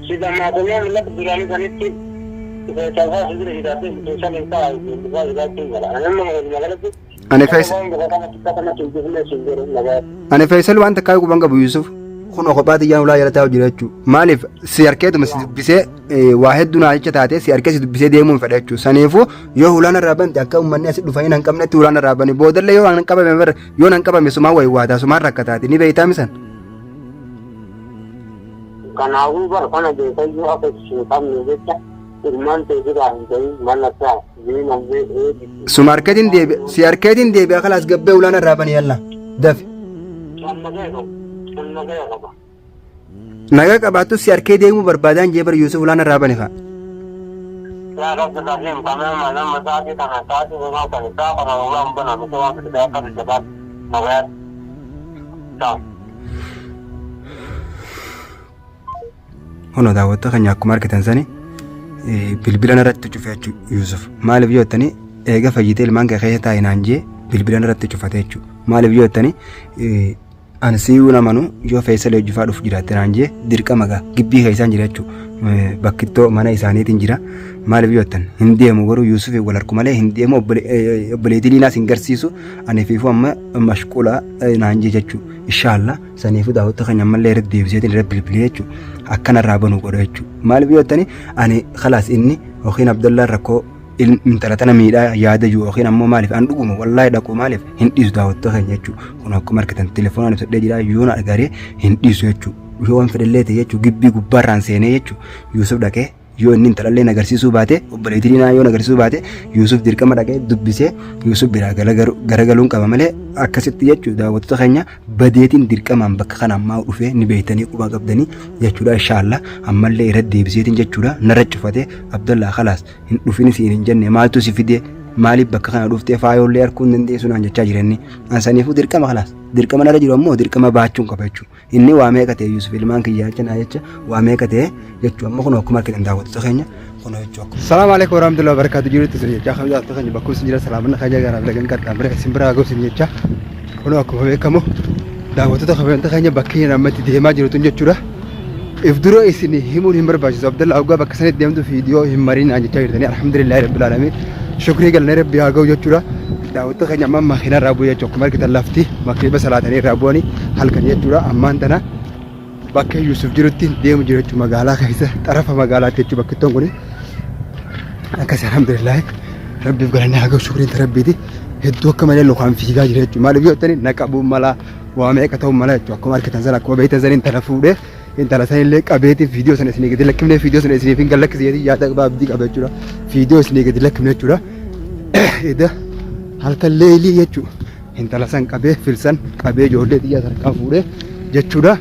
Sida maatummaa lafa duraanii sanitti keessaa si bira jiraatee keessan hin taa'u isaa jiraachuu mala. Ani amma walumaa galatti Ani akka Faisal waan gosa kanatti akka kanatti hin jifne siin jedhu nagaa. Ani Faisal waan takkaa quban qabu Yusuf. Kun kophaa xiyyaan ulaa jala taa'u jira jechuudha. Maaliif si harkeetuma si dubbisee waa hedduu naa jecha taate si harkee si dubbisee deemuu hin fedha jechuudha. Saniifuu yoo ulaan irraa bante akka uummanni asi dhufanii hin qabnetti ulaan irraa bani. Boodallee yoo hin qabame bara yoo hin qabame sumaan waywaataa sumaan rakkataati ni beektaa misan. Kanaafuu bara kana beekayyuu akka hin qabne jecha ilmaan ta'e biraa hin ta'in mana isaa diinan eegi. Suma harkeetiin deebi'a si harkeetiin deebi'a kalaas gabbee ulaan irraa bani yalla dafi. Amma ga'e qaba. Amma ga'e qaba. Nagaa qabaattu si harkee deemuu barbaadaan jee bara Yusuf ulaan irraa bani kaa. Yaa Rabbi Rahim kanama nama sa'aatii kana sa'aatii homaa kan isaa kana ulaan bana nuti waan fide akka jabaat nagayaatti. Ta'a. Hono daawwattoota keenya akkuma argitan sani bilbila irratti cufe jechuudha Yusuf. Maaliif yoo jettanii eega fayyitee ilmaan kee keessa taa'e naan jee bilbila irratti cufate jechuudha. Maaliif yoo jettanii ani siyyuu namanu yoo Faisal hojii dhufu jiraatte naan jee dirqama gaa gibbii keessaan jira jechuudha. Bakkittoo mana isaaniitiin jira. Maaliif yoo jettan hin deemu garuu Yusuf wal harku malee hin deemu obboleettii Liinaas hin garsiisu ani fiifuu amma mashquula naan jee jechuudha. Inshaallah saniifuu daawwattoota keenya ammallee irratti deebiseetiin irra bilbilee jechuudha. Akkanarraa banuu godha jechuudha. Maaliif yoo jettani ani khalaas inni yookiin Abdallaan rakkoo intala tana miidhaa yaada jiru yookiin ammoo maaliif an dhuguma wallaahi dhaqu maaliif hin dhiisu daawwattoota keenya jechuudha. Kun akkuma argitan telefoonaan ibsadhee jira yoo na agaree hin dhiisu jechuudha. Yoo waan fedhallee ta'e jechuudha gibbii gubbaarraan seenee jechuudha. Yuusuf dhaqee yoo inni intalallee agarsiisuu baate obboleettii Liinaa yoo agarsiisuu baate Yuusuf dirqama dhaqee dubbisee Yuusuf biraa garagaluun qaba malee akkasitti jechuudha daawwattoota keenya badeetiin dirqamaan bakka kana ammaa dhufee ni beektanii quba qabdanii jechuudha inshaallah ammallee irra deebiseetiin jechuudha narra cufatee Abdallaa khalaas hin dhufin siin hin jenne maaltu si fide maaliif bakka kana dhuftee faayoollee arguu hin dandeessu naan jechaa jiranni an saniifuu dirqama khalaas dirqama narra jiru ammoo dirqama baachuun qaba jechuudha. Inni waa meeqa ta'e Yusuf ilmaan kiyyaa jecha naa jecha waa meeqa ta'e jechuu amma kun akkuma argitan daawwattoota keenya kun jechuu akkuma. Salaamu alaikum warahmatullahi wabarakatuh jirutti isin jechaa kan daawwattoota keenya bakkuma isin jira salaamanna keenya garaa lagan qaxxaamure isin biraa ga'u isin jecha kun akkuma beekamu daawwattoota kabajamtoota keenya bakki inni amma itti deemaa jiru tun jechuudha. If dura isin himuun hin barbaachisu Abdalla Awgaa bakka sanitti deemtu viidiyoo hin mariin jechaa jirtanii alhamdulillahi rabbil alamin shukrii galanii rabbi haa ga'u jechuudha. Daawwattoota keenya amma makiinaa irraa bu'ee jechuudha. Akkuma argitan lafti makiiba salaatanii irraa bu'anii halkan jechuudha. Ammaan tana bakka Yuusuf jirutti deemu jira jechuudha. Magaalaa keessa xarafa magaalaatti jechuudha bakkittoon kuni. Akkas alhamdulillah rabbiif galanni haa ga'u shukriin rabbiiti. Hedduu akka malee lukaan fiigaa jira jechuudha. Maaliif yoo jettani na qabuun mala waa meeqa ta'uu mala jechuudha. Akkuma argitan sana akkuma beektan sana intala fuudhee intala sana illee qabeetiin viidiyoo sana isinii gadi lakkifnee viidiyoo sana isiniif hin gallakkise jedhee yaada qabaa abdii qaba jechuudha. Viidiyoo isinii gadi lakkifne jechuudha. Eda halkan leelii jechuudha. Intala san qabee filsan qabee ijoollee xiyyaa sarkaa fuudhee jechuudha.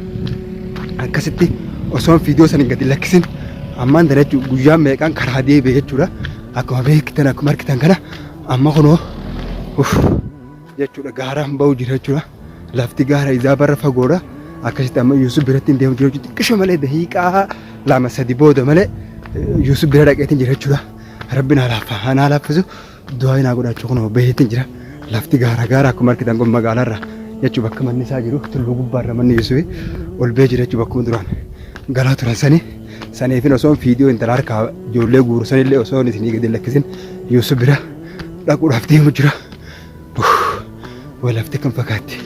Akkasitti osoon viidiyoo sana hin gadi lakkisin ammaan tana jechuudha guyyaan meeqaan karaa deebi'e jechuudha. Akkuma beektan akkuma argitan kana amma kunoo uff jechuudha gaaraan ba'u jira jechuudha. Lafti gaara isaa barra fagoodha. Akkasitti amma Yuusuf biratti hin deemu jira jechuudha. Xiqqisho malee daqiiqaa 2 3 booda malee Yuusuf bira dhaqeetiin jira jechuudha. Rabbi naa laaffa naa laaffisu du'aa naa godha jechuudha. Kunoo baheetiin jira. Lafti gaara gaara akkuma argitan kun magaalaarra jechuudha bakka manni isaa jiru tulluu gubbaarra manni Yuusufi ol ba'ee jira jechuudha bakkuma duraan galaa turan sanii. Saniifin osoon viidiyoo intala harkaa ijoollee guuru sanillee osoon isinii gadi lakkisin Yuusuf bira dhaquudhaaf deemu jira. Way lafti kan fakkaatti.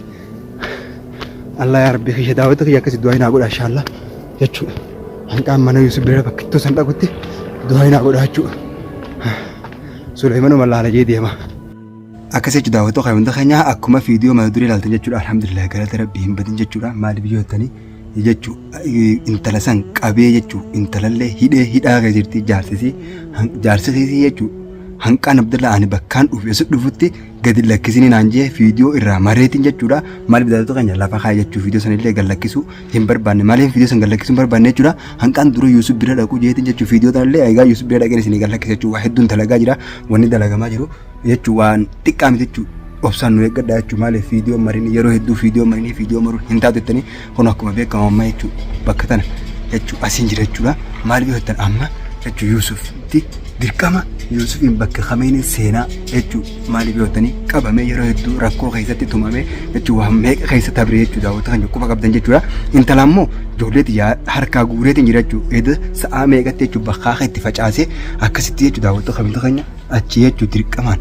Allah yaa Rabbi kiyya daawwata kiyya akkasi du'aa naa godha inshallah jechuudha. Hanqaan mana Yusuf bira bakkittoo san dhaqutti du'aa naa godha jechuudha. Suleymanuma laala jee deema. Akkas jechuudha daawwattoota hunda keenya akkuma viidiyoo mata duree ilaaltan jechuudha alhamdulillah galata rabbii hin badin jechuudha maaliif yoo jettanii jechuu intala san qabee jechuu intalallee hidhee hidhaa keessa jirti jaarsisii jaarsisii jechuu hanqaan Abdallaa ani bakkaan dhufe si dhufutti gadi lakkisini naan jee viidiyoo irraa mareetiin jechuudha maaliif daawwattoota keenya lafa kaa'e jechuu viidiyoo sanillee gad lakkisuu hin barbaanne maaliif viidiyoo san gad lakkisuu hin barbaanne jechuudha hanqaan dura Yuusuf bira dhaquu jeetiin jechuu viidiyoo tanallee egaa Yuusuf bira dhaqeen isinii gad lakkisa jechuu waa hedduun dalagaa jira wanni dalagamaa jiru jechuu waan xiqqaa miti jechuu obsaan nu eeggadhaa jechuu maaliif viidiyoo marin yeroo hedduu viidiyoo marinii viidiyoo maruun hin taatu jettanii kun akkuma beekamu amma jechuu bakka tana jechuu asiin jira jechuudha maaliif yoo jettan amma jechuu Yuusufitti dirqama Yuusufiin bakka kamiin seenaa jechuu maaliif yoo jettanii qabamee yeroo hedduu rakkoo keessatti tumamee jechuu waan meeqa keessa tabree jechuu daawwata kan quba qabdan jechuudha intala ammoo Ijoollee tiyya harkaa guureetiin jira jechuudha. Eeda sa'aa meeqatti jechuudha bakkaaka itti facaasee akkasitti jechuudha daawwattoota kabajamtoota keenya achi jechuudha dirqamaan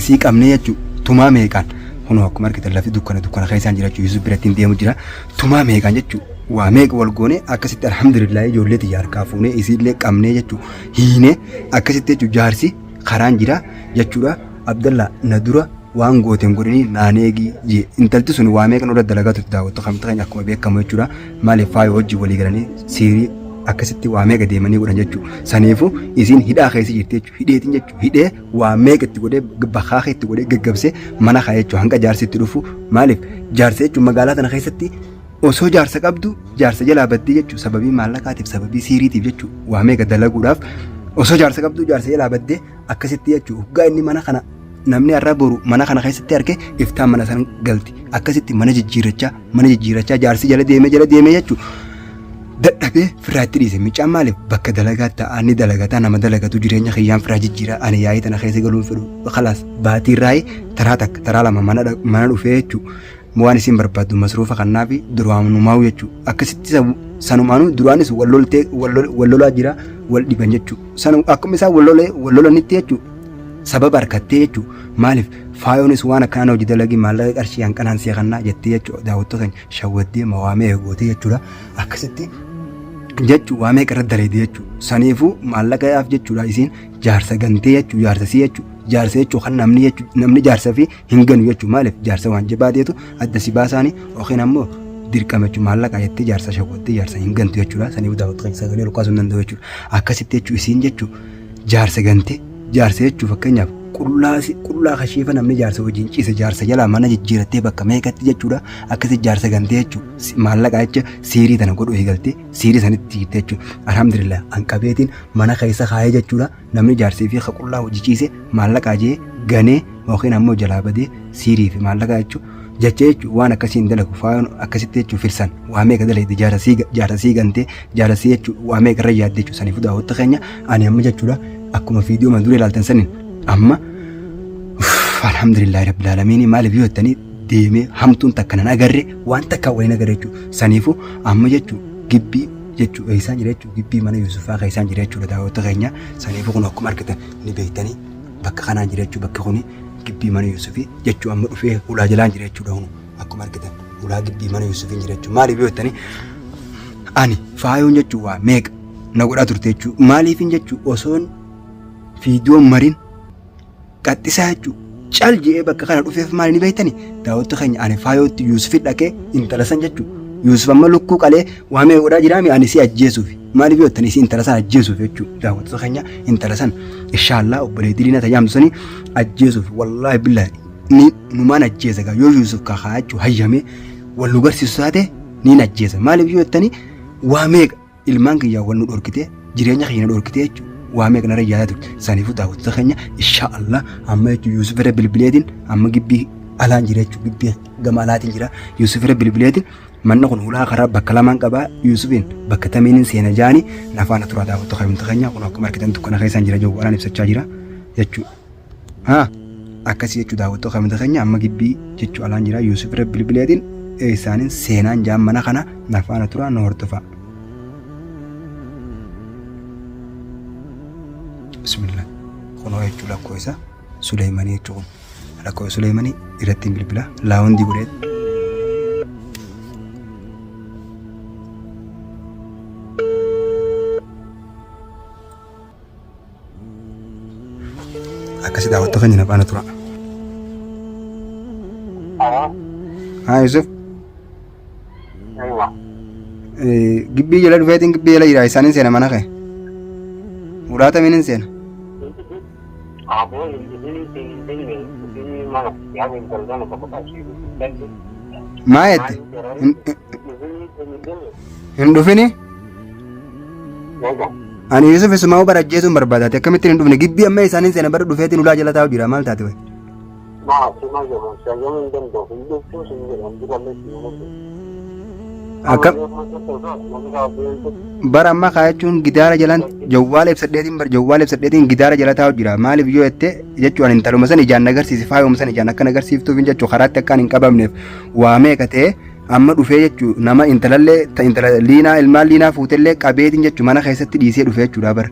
isii qabnee jechuudha tumaa meeqaan kunoo akkuma argitan lafti dukkana dukkana keessaan jira jechuudha Yusuf biratti hin deemu jira tumaa meeqaan jechuudha waa meeqa wal goone akkasitti alhamdulillah ijoollee tiyya harkaa fuunee isiillee qabnee jechuudha hiinee akkasitti jechuudha jaarsi karaan jira jechuudha Abdallah na dura waan goote hin godhini naan eegi jee intalti sun waa meeqa nurra dalagaa turte daawwattu kamta keenya akkuma beekamu jechuudha maaliif faayoo hojii walii galanii siirii akkasitti waa meeqa deemanii godhan jechuudha saniifu isiin hidhaa keessa jirti jechuudha hidheetiin jechuudha hidhee waa meeqa itti godhee bakkaaka itti godhee gaggabsee mana kaa'e jechuudha hanga jaarsi itti dhufu maaliif jaarsa jechuun magaalaa tana keessatti osoo jaarsa qabdu jaarsa jalaa baddee jechuudha sababii maallaqaatiif sababii siiriitiif jechuudha waa meeqa dalaguudhaaf osoo jaarsa qabdu jaarsa jalaa baddee akkasitti jechuudha hoggaa inni mana kana namni har'a boru mana kana keessatti arge iftaan mana san galti akkasitti mana jijjiirrachaa mana jijjiirrachaa jaarsi jala deemee jala deemee jechuudha dadhabee firraa itti dhiise mucaan maaliif bakka dalagaa ta'aa ni dalagataa nama dalagatu jireenya kiyyaan firaa jijjiiraa ani yaa'ii tana keessa galuun fedhu kalaas baatii irraa taraa takka taraa lama mana mana dhufee jechuudha waan isin barbaaddu masruufa kannaafi duraanumaa'u jechuudha. Akkasitti sanumaanuu duraanis wal loltee wal lolaa jira wal dhiban jechuudha. Sanu akkuma isaan wal lolee wal lolanitti jechuudha. Sababa harkattee jechuudha. Maaliif faayoonis waan akkanaan hojii dalagii maallaqa qarshii hanqanaan see kannaa jettee jechuudha. Daawwattoota keenya shawwaddee mawaamee gootee jechuudha. Akkasitti jechuudha waa meeqa irra daleedee jechuudha. Saniifuu maallaqa yaaf jechuudha isiin jaarsa gantee jechuudha jaarsa sii jechuudha. Jaarsa jechuun kan namni jechuudha namni jaarsa fi hin ganu jechuudha. Maaliif jaarsa waan jabaa ta'etu adda si baasaani yookiin ammoo dirqama jechuudha maallaqa jettee jaarsa shawwattee jaarsa hin gantu jechuudha. Saniif daawwattoota keenya sagalee ol kaasuu hin danda'u jechuudha. Akkasitti jechuudha isiin jechuudha jaarsa gantee jaarsa jechuun fakkeenyaaf qullaa qullaa kashiifa namni jaarsa wajjin ciise jaarsa jalaa mana jijjiirattee bakka meeqatti jechuudha. Akkasitti jaarsa gantee jechuudha maallaqa jecha siirii tana godhu eegaltee siirii sanitti jirte jechuudha. Alhamdulillah anqabeetiin mana keessa kaayee jechuudha. Namni jaarsii fi ka qullaa hojii ciise maallaqaa jee ganee yookiin ammoo jalaa badee siirii fi maallaqaa jechuun jecha jechuun waan akkasii hin dalagu faayoon akkasitti jechuun filsan waa meeqa dalagde jaarsa sii gantee jaarsa sii jechuun waa meeqa irra yaadde jechuun saniifuu daawwatta keenya ani amma jechuudha akkuma viidiyoo man dura ilaaltan saniin amma alhamdulillahi rabbil aalamiin maaliif yoo jettanii deemee hamtuun takka nan agarre waan takka waliin agarre jechuudha saniifuu amma jechuun gibbii jechuudha eessaan jira jechuudha gibbii mana Yuusufaa keessaan jira jechuudha daawwattoota keenya saniifuu kun akkuma argitan ni beektanii bakka kanaan jira jechuudha bakki kuni gibbii mana Yuusufii jechuudha amma dhufee ulaa jalaan jira jechuudha kun akkuma argitan ulaa gibbii mana Yuusufii jira jechuudha maaliif yoo jettanii ani faayoon jechuun waa meeqa na godhaa turte jechuudha maaliifin jechuudha osoon fiidiyoon marin Qaxxisaa jechuun cal je'ee bakka kana dhufeef maali ni beektani? Daawwattu keenya ani faayootti Yuusufin dhaqee intala san jechuun Yuusuf amma lukkuu qalee waa meeqa godhaa jiraami ani si ajjeesuufi. Maaliif yoo jettan isii intala san ajjeesuuf jechuun daawwattoota keenya intala san inshaallaa obboleettii Liinaa tajaamtu sanii ajjeesuuf wallaahi billaahi ni numaan ajjeesa gaa yoo Yuusuf kakaa jechuun hayyamee wal nu garsiisu taate niin ajjeesa maaliif yoo jettani waa meeqa Ilmaan kiyyaa wal nu dhorkitee jireenya kiyya na dhorkitee jechuudha. Waa meeqa narra yaadaa turte. Saniifuu daawwattoota keenya insha Allah amma jechuun Yuusuf irra bilbileetiin amma gibbii alaan jira jechuudha. Gibbii gama alaatiin jira. Yuusuf irra bilbileetiin manni kun hulaa karaa bakka lamaan qabaa Yuusufiin bakka tamiinin seena jaani nafaana turaa daawwattoota keenya kun akkuma argitan dukkana keessaan jira jawwaalaan ibsachaa jira jechuudha. Haa akkasii jechuu daawwattoota kabajamtoota keenya amma gibbii jechuu alaan jira Yuusuf irra bilbileetiin eessaanin seenaan jaan mana kana na faana turaa na hordofaa. Bismillah. Kunoo jechuu lakkoo isa Suleemanii jechuu kun lakkoo Suleemanii irratti hin bilbila laawundii godhee Akkasi daawwattoota keenya na faana tura. Aloo. Haa Yusuf. Aywa. Gibbii jala dhufeetiin gibbii jala jira isaanin seena mana kee. Ulaa tamiin seena. Aboo isin isin isin mana yaa intalgana tokko taasisu. Maa jette? Hin dhufini? Ani Yusuf isumaa bara ajjeesuun barbaadaati akkamittiin hin dhufne gibbii amma isaaniin seena bara dhufeetiin ulaa jala taa'u jira maal taate wayi. Akkam bara amma kaayachuun gidaara jalaan jawwaala ibsadheetiin bar jawwaala ibsadheetiin gidaara jala taa'u jira maaliif yoo jette jechuun ani intaluma san ijaan agarsiisi faayuma san ijaan akka agarsiiftuuf jechuu karaatti akka hin qabamneef waa meeqa ta'e Amma dhufee jechuu nama intalallee ta intala liinaa ilmaan liinaa fuutellee qabeetiin jechuu mana keessatti dhiisee dhufee jechuudha bara.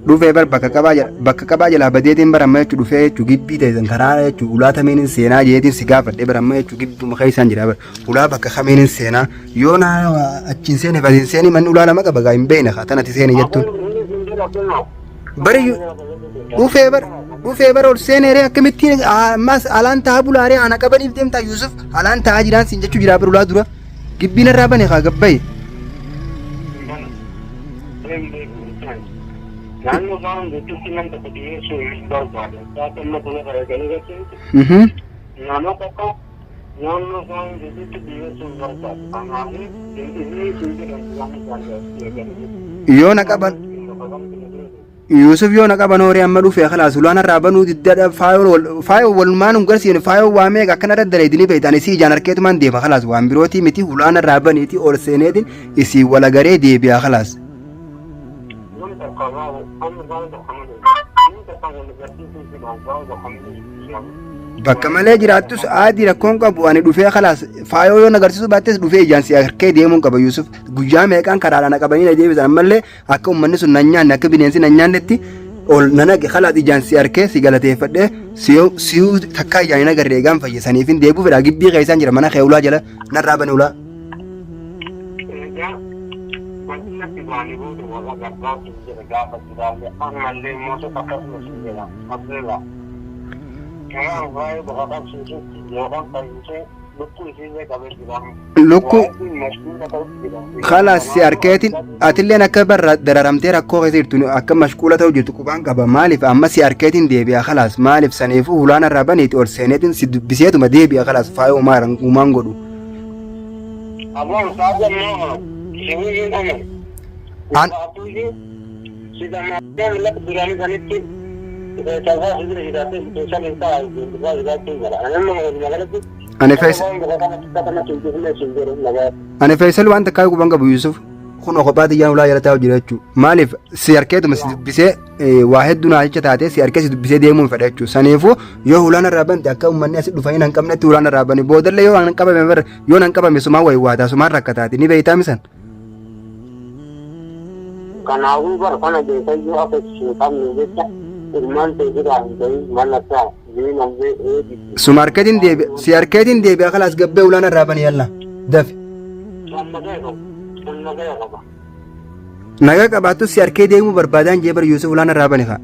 Dhufee bar bakka qabaa jala bakka qabaa jalaa badeetiin bar amma jechuu dhufee jechuu gibbii ta'e karaa jechuu ulaa tamiin seenaa jeetiin si gaafadhe bar amma jechuu gibbuma keessaan jira bar ulaa bakka kamiin seenaa yoo na achiin seene fasiin seeni manni ulaa lama qaba gaa hin beekne haa tanati seeni jettuun. Bari dhufee bar dhufee bar ol seenee ree akkamittiin ammas alaan ta'a bulaaree ana qabaniif deemtaa Yuusuf alaan ta'a jiraan siin jechuu jiraa bar ulaa dura gibbiin irraa bane haa gabbaye. Naannoo ba'an jechuutti nam tokko dhiyeessuu hin barbaadu. Saata amma kana eeganii irratti nama tokko naannoo ba'an jechuutti dhiyeessuu hin barbaadu. Kanaafuu inni siin jedhan waan isaan eeganii. Yoo na qaban Yuusuf yoo na qaban horii amma dhufee kalaas ulaan irraa banuu didda faayoo walumaan hin garsiine faayoo waa meeqa akkana irra daleedini beektan isii ijaan harkeetumaan deema kalaas waan birootii miti ulaan irraa baniiti ol seeneetiin isii walagaree deebi'a kalaas. Bakka malee jiraattus aadii rakkoon qabu ani dhufee kalaas faayoo yoo na agarsiisuu baattes dhufee ijaan si harkee deemuun qaba Yuusuf guyyaa meeqaan karaadhaan na qabanii na deebisan ammallee akka uummanni sun nan nyaanne akka bineensi nan nyaannetti ol nan haqe kalaas ijaan si harkee si galateeffadhee siyuu takkaa ijaan hin agarre eegaan fayye saniifin deebuu fedha gibbii keessaan jira mana kee ulaa jala narraa bane ulaa. Egaa wanti natti baanii booda warra gargaartu jedhe gaafa jiraallee ammallee immoo tokko akkasuma sin jedha abdeera. Karaan waa'ee bakka qabsiisutti yookaan fayyisee lukkuu isiillee qabee jira. Lukkuu Waa'ee mashquula ta'utti jira. Kalaas si harkeetiin atilleen akka barra dararamtee rakkoo keessa jirtu akka mashquula ta'u jirtu qubaan qaba maaliif amma si harkeetiin deebi'a kalaas maaliif saniifuu hulaan irraa baneeti ol seeneetiin si dubbiseetuma deebi'a kalaas faaya uumaan uumaan godhu. Abboon sa'a ammoo siwiiliin dhume. An ani fees ani Faisal waan takkaa quban qabu Yusuf kun kophaa xiyyaan ulaa jala taa'u jira jechuudha. Maaliif si harkeetuma si dubbisee waa hedduu naa jecha taatee si harkee si dubbisee deemuu hin fedha jechuudha. Saniifuu yoo ulaan irraa bante akka uummanni asi dhufanii hin qabnetti ulaan irraa bani boodallee yoo hin qabame bar yoo hin qabame sumaan waywaataa sumaan rakkataati ni beektaa misan. Kanaafuu bar kana beekayyuu akka hin qabne jecha ilmaan ta'e biraa hin ta'in mallattoo diinagdee eegisi. Suma harkeetiin deebi'a si harkeetiin deebi'a kalaas gabbee ulaan irraa bani yalla dafi. Nagaa qabaattus si harkee deemuu barbaadaan jee bar Yuusuf ulaan irraa bani kaa.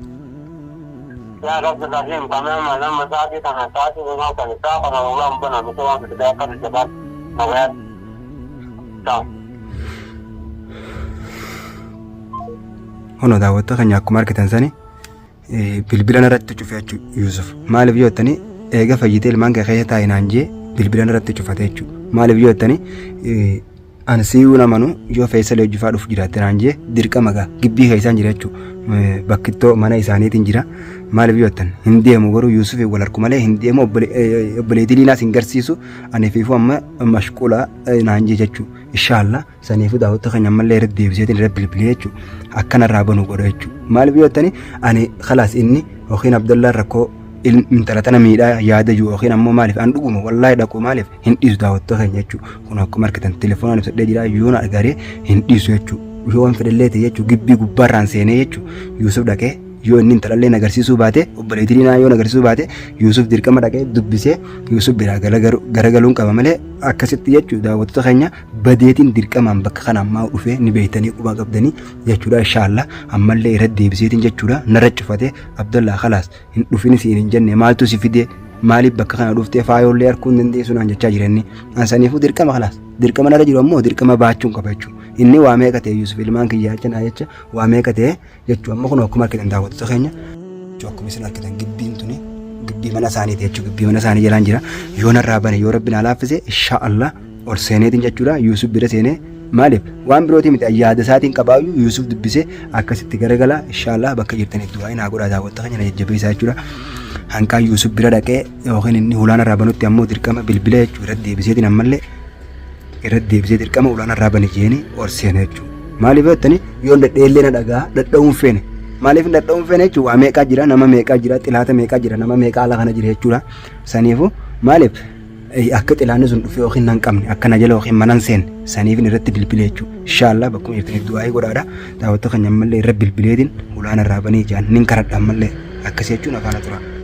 Yaa Rabbi Rahim kamee nama sa'aatii kana sa'aatii hunaa kan isaa kana ulaan bana nuti waan fide akka jabaan nagayaa ta'a. Hono daawwattoota keenya akkuma argitan sani bilbila narratti cufe jechuudha Yuusuf. Maaliif yoo jettanii eega fayyitee ilmaan kee keessa taa'i naan jee bilbila narratti cufate jechuudha. Maaliif yoo jettanii ani siyyuu namanu yoo Faisal hojii faa dhufu jiraatte naan jee dirqama gaa gibbii keessaan jira jechuudha. Bakkittoo mana isaaniitiin jira. Maaliif yoo jettan hin deemu garuu Yuusuf wal harku malee hin deemu obboleettii Liinaas hin garsiisu ani fiifuu amma mashquula naan jee jechuudha. Inshaallah Saniifuu daawwattoota keenya ammallee irra deebiseetiin irra bilbilee jechuudha. Akkanarraa banu godha jechuudha. Maaliif yoo jettani ani khalaas inni yookiin Abdallaan rakkoo intala tana miidhaa yaada jiru yookiin ammoo maaliif an dhuguma wallaahi dhaqu maaliif hin dhiisu daawwattoota keenya jechuudha. Kun akkuma argitan telefoonaan ibsadhee jira yoo na agaree hin dhiisu jechuudha. Yoo waan fedhallee ta'e jechuudha gibbii gubbaarraan seenee jechuudha. Yuusuf dhaqee yoo inni intalallee na agarsiisuu baate obboleettii Liinaa yoo na agarsiisuu baate Yuusuf dirqama dhaqee dubbisee Yuusuf biraa garagaluun qaba malee akkasitti jechuudha daawwattoota keenya badeetiin dirqamaan bakka kana ammaa dhufee ni beektanii quba qabdanii jechuudha inshaallah ammallee irra deebiseetiin jechuudha narra cufatee Abdallaa kalaas hin dhufin siin hin jenne maaltu si fide maaliif bakka kana dhuftee faayoollee arguu hin dandeessu naan jechaa jira inni an saniifuu dirqama kalaas dirqama narra jiru ammoo dirqama baachuun qaba jechuudha inni waa meeqa ta'e Yuusuf ilmaan kiyyaa jecha naa jecha waa meeqa ta'e Jechuu amma kun akkuma argitan daawwattoota keenya jechuu akkuma isin argitan gibbiin tuni gibbii mana isaaniiti jechuu gibbii mana isaanii jalaan jira yoo narraa bane yoo rabbi naa laaffise insha Allah ol seeneetiin jechuudha Yuusuf bira seenee maaliif waan birootii miti yaada isaatiin qabaayyuu Yuusuf dubbisee akkasitti garagala insha Allah bakka jirtaniif du'aa naa godhaa daawwattoota keenya na jajjabeessaa jechuudha. Hanqaa Yuusuf bira dhaqee yookiin inni hulaan irraa banutti ammoo dirqama bilbila jechuudha irratti deebiseetiin ammallee Irratti deebisee dirqama ulaan irraa bani jeeni ol seena jechuudha. Maaliif jettanii yoon dhadheellee na dhagaa dhadha'uun feene. Maaliif dhadha'uun feene jechuudha waa meeqaa jira nama meeqaa jira xilaata meeqaa jira nama meeqaa ala kana jira jechuudha. Saniifuu maaliif akka xilaanni sun dhufee yookiin nan qabne akka na jala yookiin manan seenne saniif irratti bilbilee jechuudha. Inshaallah bakkuma jirtaniif du'aayii godhaadha. Daawwattoota keenya ammallee irra bilbileetiin ulaan irraa banii jaan nin karadha ammallee akkasii jechuun afaana tura.